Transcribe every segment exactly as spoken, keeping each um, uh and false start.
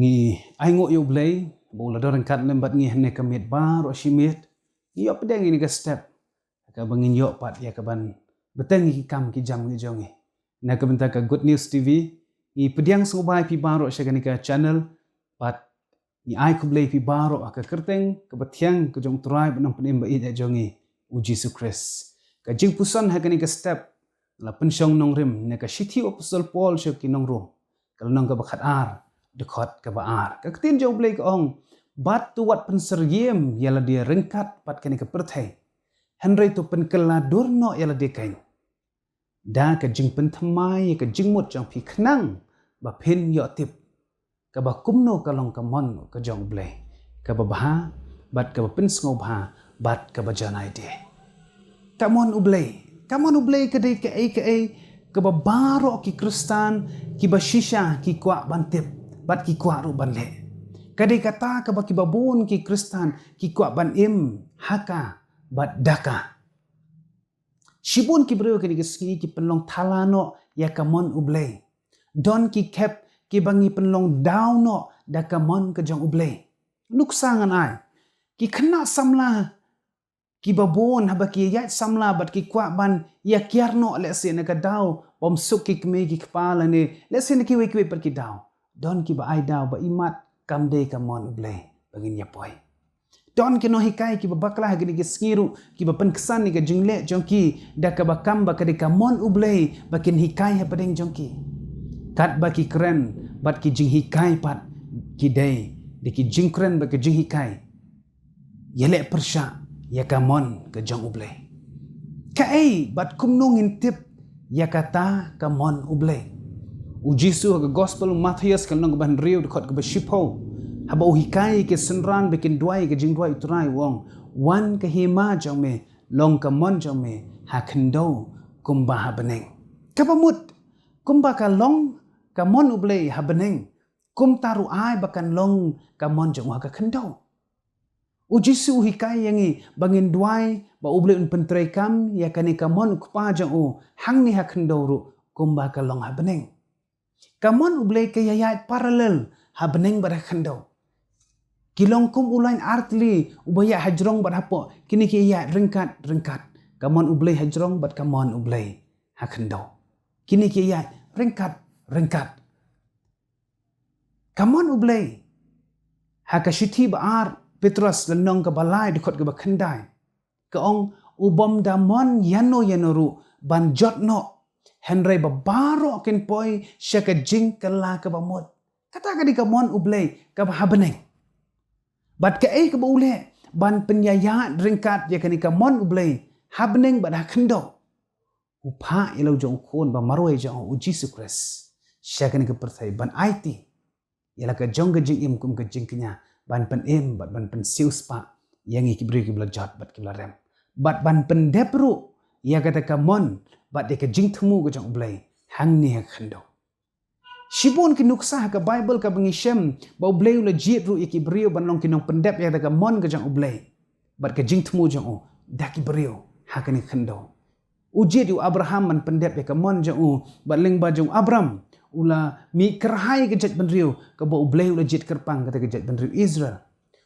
Ngi ai nguh ïa U Blei ba u la don ryngkat lem bad ngi hynne ka miet baroh shi miet. Ngi ïoh pdiang ïa kane ka step kaba ngin ïoh pat ïa kaban bteng ïa ki kam ki jam ki jong ngi. Na ka bynta ka Good News T V, ngi pdiang sngewbha ïa phi baroh sha kane ka channel, bad ngi ai khublei ïa phi baroh ha ka kyrteng kaba thiang ka jong U Trai bad Nongpynim ba ïeit jong ngi, U Jisu Khrist. Ka jingpuson ha kane ka step la pynshong nongrim na ka shithi u Apostol Paul sha ki nong Rom, ka lynnong kaba khatar, dkhot kaba ar. Ka ktien jong U Blei ka ong, bad to wat pynsyriem ïa lade ryngkat bad kane ka pyrthei, hynrei to pynkylla dur noh ïa lade kein da ka jingpynthymmai ïa ka jingmut jong phi, khnang ba phin ïoh tip kaba kumno ka long ka mon ka jong U Blei, kaba bha bad kaba pynsngewbha bad kaba jan aïu de. Ka mon U Blei, ka mon U Blei ka dei kaei kaei kaba baroh ki Khristan kiba shisha ki kwah ban tip bad ki kwah ruh ban leh. Ka dei kata kaba kiba bun ki Khristan ki kwah ban im ha ka bad da ka. Shibun ki briew kine ki sngi ki pynlong thala noh ïa ka mon U Blei. Don ki khep kiba ngi pynlong daw noh da ka mon ka jong U Blei. Nuksa ngan ai, ki khynnah samla kiba bun haba ki ïaid samla bad ki kwah ban ïa kiar noh, lehse na ka daw bym suk ki kmie ki kpa lane lehse na kiwei kiwei pat ki daw, don kiba ai daw ba imat kam dei ka mon U Blei ba ngin ïa poi. Don ki nonghikai kiba bakla ha kine ki sngi ruh kiba pynksan ïa ka jingleh jong ki da kaba kam ba ka dei ka mon U Blei ba kin hikai hapdeng jong ki. Katba ki kren bad ki jinghikai pat, ki dei da ki jingkren bad ki jinghikai ïaleh pyrshah ïa ka mon ka jong U Blei. Kaei bad kumno ngin tip ïa kata ka mon U Blei? U Jisu ha ka Gospel u Mathaios ka lynnong kaba hynriew dkhot kaba shiphew, haba u hikai ïa ki synran ba kin duwai ïa ka jingduwai U Trai, u ong, wan ka hima jong me, long ka mon jong me ha khyndew kumba ha bneng. Kaba mut, kumba ka long ka mon U Blei ha bneng, kumta ruh ai ba kan long ka mon jong u ha ka khyndew. U Jisu u hikai ïa ngi ba ngin duwai ba U Blei un pyntreikam ïa kane ka mon U Kpa jong u hangne ha khyndew ruh kumba ka long ha bneng. Ka mon U Blei ka ïaid parallel ha bneng bad ha khyndew. Ki long kum u lain artylli uba ïaid hajrong bad hapoh, kine ki ïaid ryngkat ryngkat. Ka mon U Blei hajrong bad ka mon U Blei ha khyndew. Kine ki ïaid ryngkat ryngkat. Ka mon U Blei ha ka shithi ba ar Petros lynnong kaba lai dkhot kaba khyndai, ka ong, u bym da mon ïano ïano ruh ban jot noh, hynrei ba baroh kin poi sha ka jingkylla kaba mut. Kata ka dei ka mon U Blei kaba ha bneng. Bad kaei kaba u leh ban pynïaid ryngkat ïa kane ka mon U Blei ha bneng bad ha khyndew? U phah ïa la u jong u khun ba marwei jong u, U Jisu Khrist, sha kane ka pyrthei ban aiti ïa la ka jong ka jingim kum ka jingkñia, ban pynim bad ban pynsiewspah ïa ngi ki briew kiba la jot bad kiba la rem, bad ban pyndep ruh ïa kata ka mon bad ïa ka jingthmu ka jong U Blei hangne ha khyndew. Shibun ki nuksa ha ka Baibl kaba ngi shem ba U Blei u la jied ruh ïa ki briew ban long ki nongpyndep ïa kata ka mon ka jong U Blei bad ka jingthmu jong u da ki briew ha kane ka khyndew. U jied ïa u Abraham ban pyndep ïa ka mon jong u, bad lyngba jong u Abram u la mih kyrhai ka jaitbynriew kaba U Blei u la jied kyrpang, kata ka jaitbynriew Israel.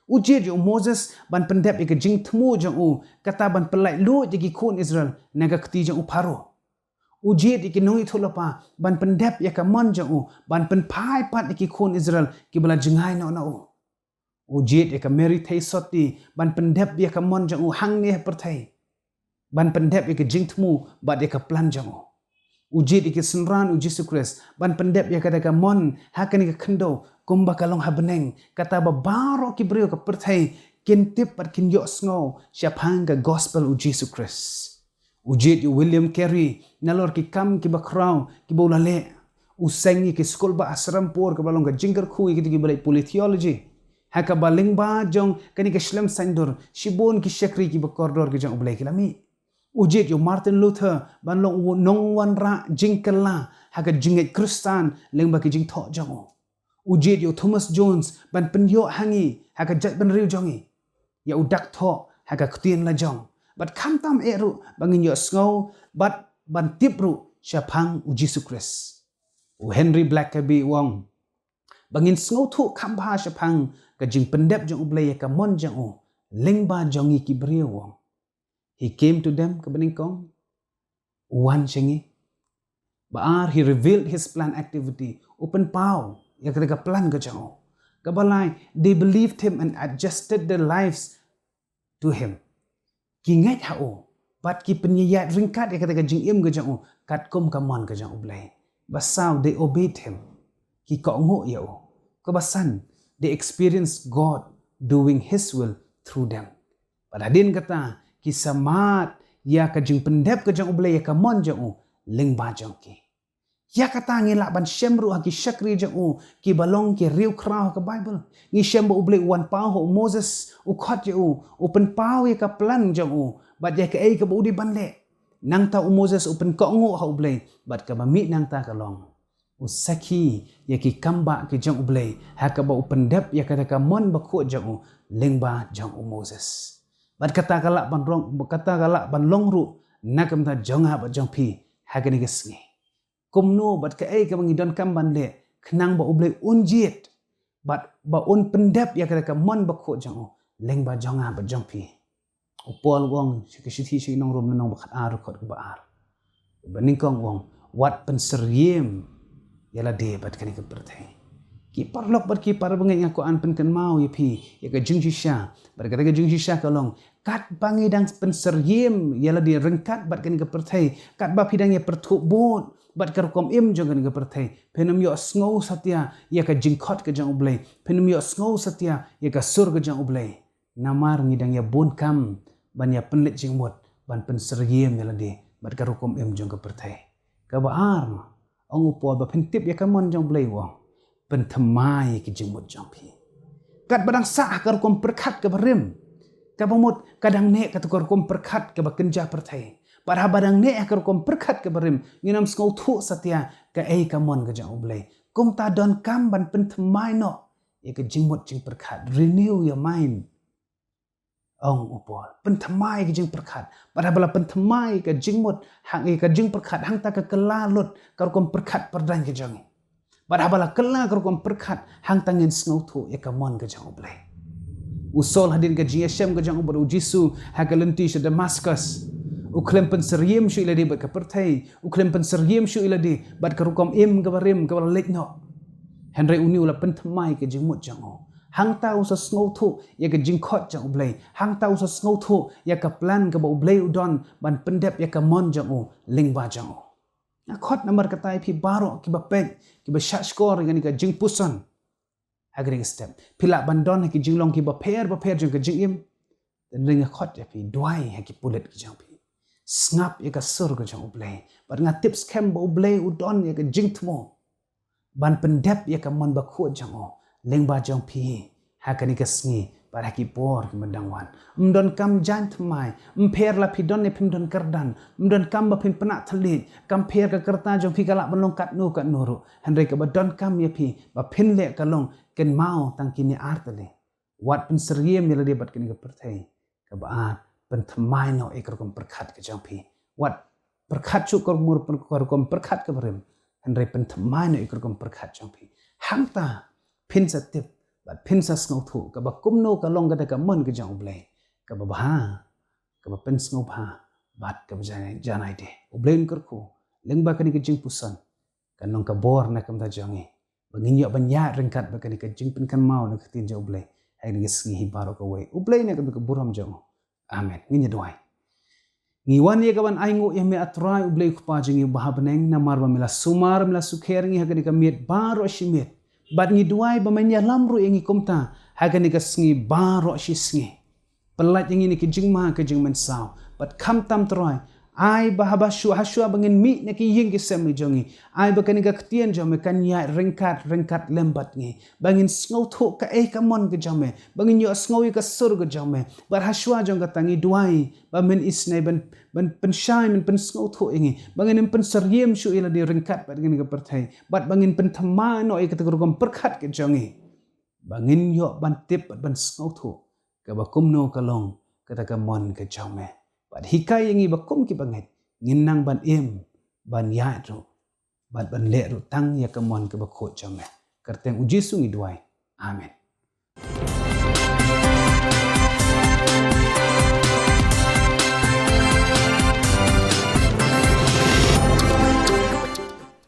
U jied ïa u Moses ban pyndep ïa ka jingthmu jong u, kata ban pynlait luid ïa ki khun Israel na ka kti jong u Pharaoh. U jied ïa ki nongïathuhlypa ban pyndep ïa ka mon jong u, ban pynphai pat ïa ki khun Israel kiba la jngai noh na u. U jied ïa ka Mary Theisotti ban pyndep ïa ka mon jong u hangne ha pyrthei, ban pyndep ïa ka jingthmu bad ïa ka plan jong u. U jied ïa ki synran U Jisu Khrist ban pyndep ïa kata ka mon ha kane ka khyndew kumba ka long ha bneng, kata ba baroh ki briew ka pyrthei kin tip bad kin ïohsngew shaphang ka gospel U Jisu Khrist. U jied ïa u William Carey nalor ki kam kiba khraw kiba u la leh. U seng ïa ki skul ba ha Serampore kaba long ka jingkyrkhu ïa kito kiba leh pule theology. Ha kaba lyngba jong kane ka shlem saiñdur, shibun ki shakri kiba kordor ki jong U Blei ki la mih. U jied ïa u Martin Luther ban long u nongwanrah jingkylla ha ka jingngeit Khristan lyngba ki jingthoh jong u. U jied ïa u Thomas Jones ban pynïoh ha ngi, ha ka jaitbynriew jong ngi, ïa u dak thoh ha ka ktien lajong, bad khamtam eh ruh ba ngin ïohsngew bad ban tip ruh shaphang U Jisu Khrist. U Henry Blackaby u ong, Ba ngin sngewthuh kham bha shaphang ka jingpyndep jong U Blei ïa ka mon jong u lyngba jong ngi ki briew. He came to them, kaba nyngkong, u wan sha ngi. Ba ar, he revealed his plan activity. U pynpaw ïa kata ka plan ka jong u. Kaba lai, they believed him and adjusted their lives to him. Ki ngeit ha u bad ki pynïaid ryngkat ïa kata ka jingim ka jong u katkum ka mon ka jong U Blei. Ba saw, they obeyed him. Ki kohnguh ïa u. Kaba san, they experienced God doing his will through them. Bad hadien kata, ki sa mad ïa ka jingpyndep ka jong U Blei ïa ka mon jong u lyngba jong ki. Ïa kata ngi lah ban shem ruh ha ki shakri jong u kiba long ki riewkhraw ha ka Baibl. Ngi shem ba U Blei u wan paw ha u Moses, u khot ïa u, u pynpaw ïa ka plan jong u bad ïa kaei kaba u dei ban leh. Nangta u Moses u pynkohnguh ha U Blei, bad kaba mih nangta ka long, u sakhi ïa ki kambah ki jong U Blei ha kaba u pyndep ïa kata ka mon bakhuid jong u lyngba jong u Moses. Bad kata ka lah ban rong, kata ka lah ban long ruh na ka bynta jong nga bad jong phi ha kane ka sngi. Kumno bad kaei kaba ngi donkam ban leh khnang ba U Blei un jied bad ba un pyndep ïa kata ka mon bakhuid jong u lyngba jong nga bad jong phi? U Paul u ong sha ki shithi sha ki nong Rom, lynnong ba khatar, dkhot kaba ar, kaba nyngkong u ong, wat pynsyriem ïa lade bad kane ka pyrthei. Ki paralok bad ki parabangeit, nga kwah ban pynkynmaw ïa phi ïa ka jingshisha. Bad kata ka jingshisha ka long, katba ngi dang pynsyriem ïa lade ryngkat bad kane ka pyrthei, katba phi dang ïa pyrthuh bud bad ka rukom im jong kane ka pyrthei, phin ym ïohsngew satia ïa ka jingkhot ka jong U Blei, phin ym ïohsngew satia ïa ka sur ka jong U Blei. Namar ngi dang ïa bun kam ban ïa pynleit jingmut, ban pynsyriem ïa lade bad ka rukom im jong ka pyrthei. Kaba ar, ong u Paul, ba phin tip ïa ka mon jong U Blei, u ong, pynthymmai ïa ki jingmut jong phi. Katba dang sah ha ka rukom pyrkhat kaba rim, kaba mut ka dang neh kata ka rukom pyrkhat kaba kynja pyrthei. Bad haba dang neh ha ka rukom pyrkhat kaba rim, ngin ym sngewthuh satia kaei ka mon ka jong U Blei. Kumta donkam ban pynthymmai noh ïa ka jingmut jingpyrkhat, renew your mind, ong u Paul. Pynthymmai ïa ka jingpyrkhat. Bad haba la pynthymmai ïa ka jingmut, hang ïa ka jingpyrkhat, hangta ka kylla lut ka rukom pyrkhat pyrdaiñ ka jong ngi. Bad haba la kylla ka rukom pyrkhat, hangta ngin sngewthuh ïa ka mon ka jong U Blei. U Saul, hadien ka jingïashem ka jong u bad U Jisu ha ka lynti sha Damascus, u khlem pynsyriem shuh ïa lade bad ka pyrthei, u khlem pynsyriem shuh ïa lade bad ka rukom im kaba rim kaba la leit noh. Hynrei une u la pynthymmai ïa ka jingmut jong u. Hangta u sa sngewthuh ïa ka jingkhot jong U Blei. Hangta u sa sngewthuh ïa ka plan kaba U Blei u don ban pyndep ïa ka mon jong u lyngba jong u. Nga khot namar kata ïa phi baroh kiba peit, kiba shahshkor ïa kane ka jingpuson ha kane ka step. Phi lah ban don ha ki jinglong kiba pher bapher jong ka jingim. Hynrei nga khot ïa phi, duwai ha ki pulit ki jong phi. Sngap ïa ka sur ka jong U Blei. Bad nga tip skhem ba U Blei u don ïa ka jingthmu ban pyndep ïa ka mon bakhuid jong u lyngba jong phi ha kane ka sngi bad ha ki por kiba dang wan. Ym donkam jaiñ thymmai, ym pher la phi don ne phim don kyrdan, ym donkam ba phin pynah thylliej, kam pher ka rta jong phi ka lah ban long katno katno ruh. Hynrei kaba donkam ïa phi ba phin leh ka long, kynmaw tang kine ar tylli. Wat pynsyriem ïa lade bad kane ka pyrthei. Kaba ar, pynthymmai noh ïa ka rukom pyrkhat ka jong phi. Wat pyrkhat shuh ka rukom, ka rukom pyrkhat kaba rim. Hynrei pynthymmai noh ïa ka rukom pyrkhat jong phi. Hangta phin sa tip bad phin sa sngewthuh kaba kumno ka long kata ka mon ka jong U Blei, kaba bha, kaba pynsngewbha bad kaba janai, janai de. U Blei un kyrkhu lyngba kane ka jingpuson. Kan long ka bor na ka bynta jong ngi ba ngin ïoh ban ïaid ryngkat bad kane ka jingpynkynmaw na ka ktien jong U Blei ha kane ka sngi hi baroh kawei. U Blei na ka bynta ka burom jong u. Amen. Ngin ïa duwai. Ngi wan ïa ka ban ainguh ïa me, A Trai U Blei Kpa jong ngi uba ha bneng, namar ba me la sumar, me la sukher ngi ha kane ka miet baroh shi miet. Bad ngi duwai ba men ïalam ruh ïa ngi kumta ha kane ka sngi baroh shi sngi. Pyllait ïa ngi na ki jingma ka jingmynsaw. Bad khamtam Trai, ai ba haba shuwa, ha shuwa ba ngin mih na ki ïing ki sem ki jong ngi, ai ba kane ka ktien jong me kan ïaid ryngkat ryngkat lem bad ngi. Ba ngin sngewthuh kaei ka mon ka jong me, ba ngin ïohsngew ïa ka sur ka jong me. Bad ha shuwa jong kata ngi duwai ba men isynei ban, ban pynshai, men pynsngewthuh ïa ngi, ba ngin ym pynsyriem shuh ïa lade ryngkat bad kane ka pyrthei. Bad ba ngin pynthymmai noh ïa kata ka rukom pyrkhat ka jong ngi, ba ngin ïoh ban tip bad ban sngewthuh kaba kumno ka long kata ka mon ka jong me. Bad hikai ïa ngi ba kum kiba ngeit ngin nang ban im, ban ïaid ruh bad ban leh ruh tang ïa ka mon kaba khuid jong me. Kyrteng u Jisu ngi duwai. Amen.